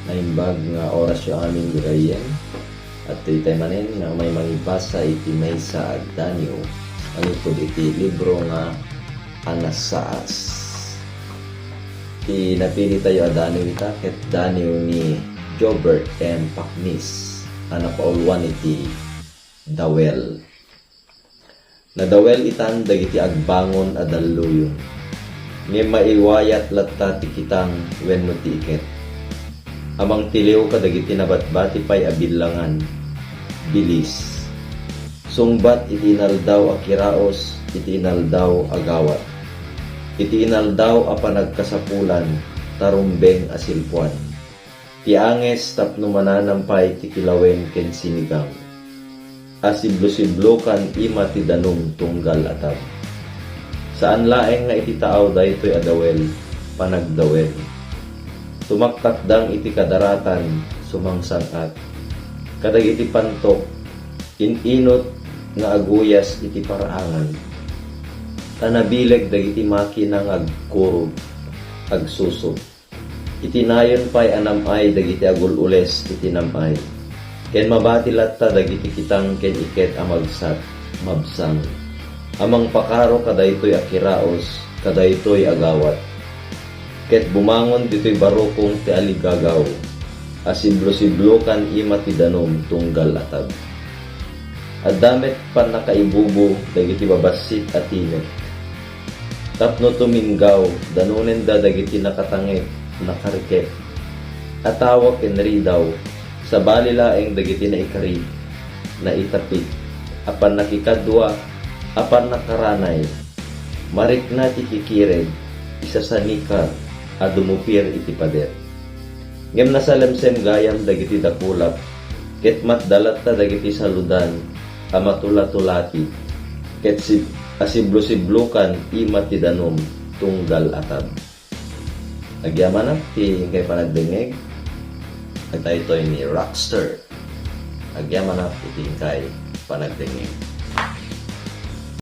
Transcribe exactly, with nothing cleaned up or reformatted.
Naimbag nga orasyo amin, gagayyem. Adtoy tay manen nga umay mangibasa iti maysa a daniw manipud iti libro nga Anasaas. Ti napilitayo a daniw ita ket daniw ni Jobert M. Paknis a napauluan iti Dawel. Nadawel itan dagiti agbangon a dalluyon, ngem maiwayat latta ti kitang wenno ti iket. Amangtiliw kadagiti nabatbati pay a bilangan, bilis. Sungbat iti inaldaw a kiraos, iti inaldaw a gawat, iti inaldaw a panagkasapulan, tarumbeng a silpuan. Ti anges tapno mananam pay ti kilawen ken sinigang. Asiblosiblokan ima ti danum tunggal atag. Saan laeng nga iti taaw daytoy a dawel, panagdawel. Tumaktakdang iti kadaratan, sumangsang-at. Kadagiti pantok, in-inut nga aguyas iti paraangan. Ta nabileg dagiti makina nga agkurog, agsusop. Iti nayon pay a nam-ay dagiti agul-ules iti nam-ay, ken mabati latta dagiti kitang ken iket a magsat, mabsang, a mangpakaro kadaytoy a kiraos, kadaytoy a gawat. Ket bumangon ditoy barukong ti aligagaw, a siblosiblokan ima ti danum tunggal atag. Adda met pannakaibubo dagiti babassit a timek. Tapno tuminggaw, danonenda dagiti nakatangek, nakarikep, a tawa ken ridaw, sabali laeng dagiti naikari, naitapik, a pannakikadua, a pannakaranay, marikna ti kikireg, isasanikar a dumupir iti pader. Ngem nasalemsem gayam dagiti dakulap, ket matda latta dagiti saludan a matulatulati, ket sib-, asiblosiblokan ima ti danum tunggal atag. Agyamanak ti inkay panagdengngeg. Daytoy ni Rockster. Agyamanak iti inkay panagdengngeg.